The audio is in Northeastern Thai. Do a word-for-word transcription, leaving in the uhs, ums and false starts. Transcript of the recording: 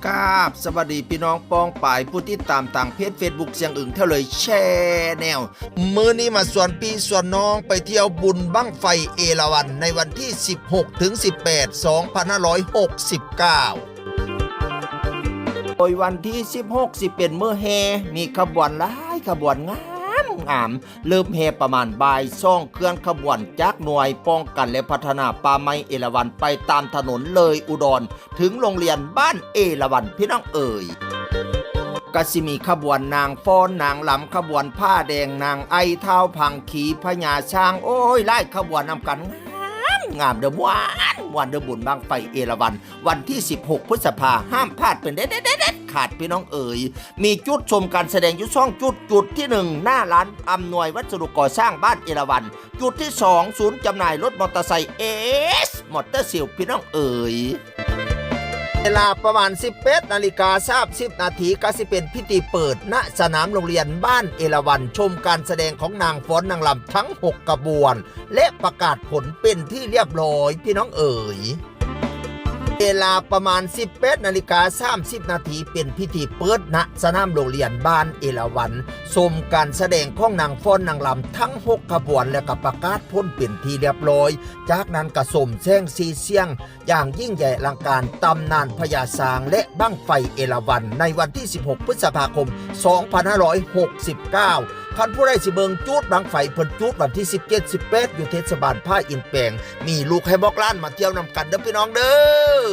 ครับ สวัสดีพี่น้องป้องปายผู้ติดตามทางเพจ Facebook เสียงอึ่งเที่ยวเลย Channel มื้อนี้มาสวนพี่สวนน้องไปเที่ยวบุญบั้งไฟเอราวัณในวันที่ สิบหก ถึง สิบแปด สองพันห้าร้อยหกสิบเก้า โดยวันที่ สิบหก สิเป็นมื้อแห่ มีขบวนหลายขบวนงามงาม เริ่มแห่ประมาณบ่ายสอง เคลื่อนขบวนจากหน่วยป้องกันและพัฒนาป่าไม้เอราวัณไปตามถนนเลยอุดร ถึงโรงเรียนบ้านเอราวัณพี่น้องเอ๋ย ก็สิมีขบวนนางฟ้อนนางลำ ขบวนผ้าแดง นางไอ้ ท้าวพังคี พญาช้าง โอ้ย หลายขบวนนำกัน งามงามเด้อ ม่วนม่วนเด้อ บุญบั้งไฟเอราวัณ วันที่ สิบหก พฤษภา ห้ามพลาดเป็นเด็ดเด็ดเด็ดขาดพี่น้องเอ๋ย มีจุดชมการแสดงอยู่สองจุด จุดที่หนึ่ง หน้าร้านอำนวยวัสดุก่อสร้างบ้านเอราวัณ จุดที่สอง ศูนย์จำหน่ายรถมอเตอร์ไซค์ เอส มอเตอร์เซล พี่น้องเอ๋ย เวลาประมาณ สิบแปด นาฬิกา สามสิบ นาที ก็สิเป็นพิธีเปิด ณ สนามโรงเรียนบ้านเอราวัณ ชมการแสดงของนางฟ้อนนางลำทั้ง หก ขบวน และประกาศผลเป็นที่เรียบร้อยพี่น้องเอ๋ย เวลาประมาณ สิบแปด นาฬิกา สามสิบ นาที เป็นพิธีเปิด ณ สนามโรงเรียนบ้านเอราวัณ ชมการแสดงของนางฟ้อนนางลำทั้ง หก ขบวน และก็ประกาศผลเป็นที่เรียบร้อย จากนั้นก็ชมแสงสีเสียงอย่างยิ่งใหญ่อลังการ ตำนานพญาช้างและบั้งไฟเอราวัณ ในวันที่ สิบหก พฤษภาคม สองพันห้าร้อยหกสิบเก้า คันผู้ใดสิเบิ่งจุดบั้งไฟเพิ่นจุดวันที่ สิบเจ็ด สิบแปด อยู่เทศบาลพระอินทร์แปง มีลูกให้บอกหลานมาเที่ยวนำกันเด้อพี่น้องเด้อ